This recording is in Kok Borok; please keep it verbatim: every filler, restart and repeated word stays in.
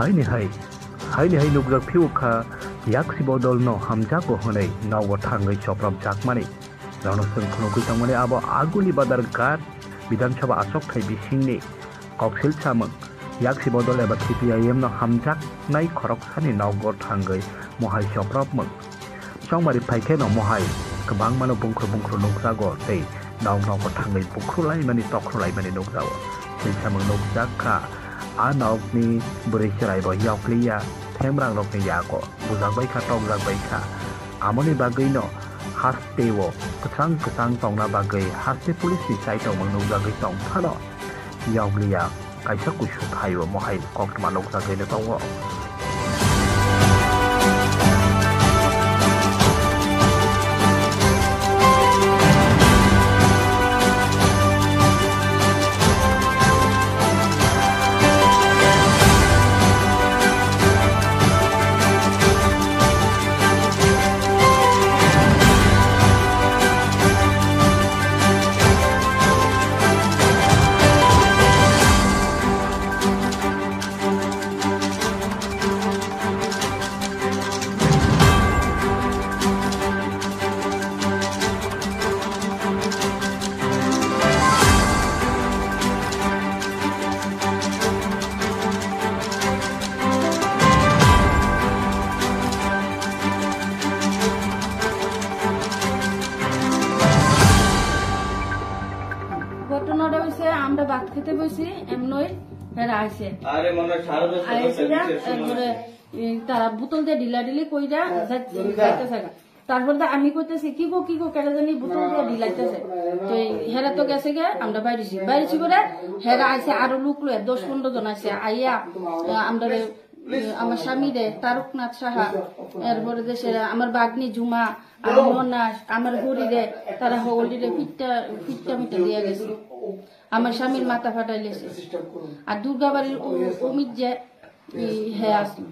Haini hai, haini hai nukjak phiyok kha, yaksi bodol no hamjago hwnwi nogo thangwi chopropjakmani. Rano chwng phunugwi tongmani abo Aguli Badar Ghat Bidhan Sabha achokthai bisingni koksil samung, yaksi bodol eba C P I M no hamjaknai khoroksani nogo thangwi mohai chopropmung. Chongmari phai khe no mohai kwbangmano bungkhru bungkhru nukjago tei nok nogo thangwi bukhrulaimani tokhrulaimani nukjago. Silsamung nukjak kha, a nokni bwrwi chwraibo yokliya, themrangrokni yago bujak bai kha, tokjak bai kha. Amoni bagwino hasteo kwchang kwchang tongna bagwi haste police ni chaitongmung nukjagwi tong phano yokliya. Kaisa kuisu thaio mohai koktwma nukjagwi tongo. ঘটনাটা হইছে, আমরা ভাত খেতে বসি, এমনই এরা আইছে। আরে মনে হয় সাড়ে দশটা আইছে না, এরপরে, এ, তারা বোতল দিয়ে ঢিলাঢিলি কইরা যাইতে, যাইতে থাকা। তারপর তো আমি কইতেছি, "কি গো, কি গো, কেন জানি বোতল দিয়ে ঢিলাইতেছে।" তো এই হেরা তো গেছে গিয়া, আমরা বাইরেছি। বাইরেছি করে হেরা আইছে, আরো লোক লয়ে দশ পনেরো জন আইছে। আইয়া, আহ, আমরা রে, আহ, আমার স্বামী রে, তারকনাথ সাহা, এরপরে দেশে আমার বাগনি জুমা, আমার মনা, আমার হরি রে, তারা হগলি রে ফিটটা, ফিটটা মিটটা দিয়া গেছে। আমার স্বামীর মাথা ফাটাইলেছে। আর দুর্গাবাড়ির উ-, উমিদ যে, এই, হে আসলো।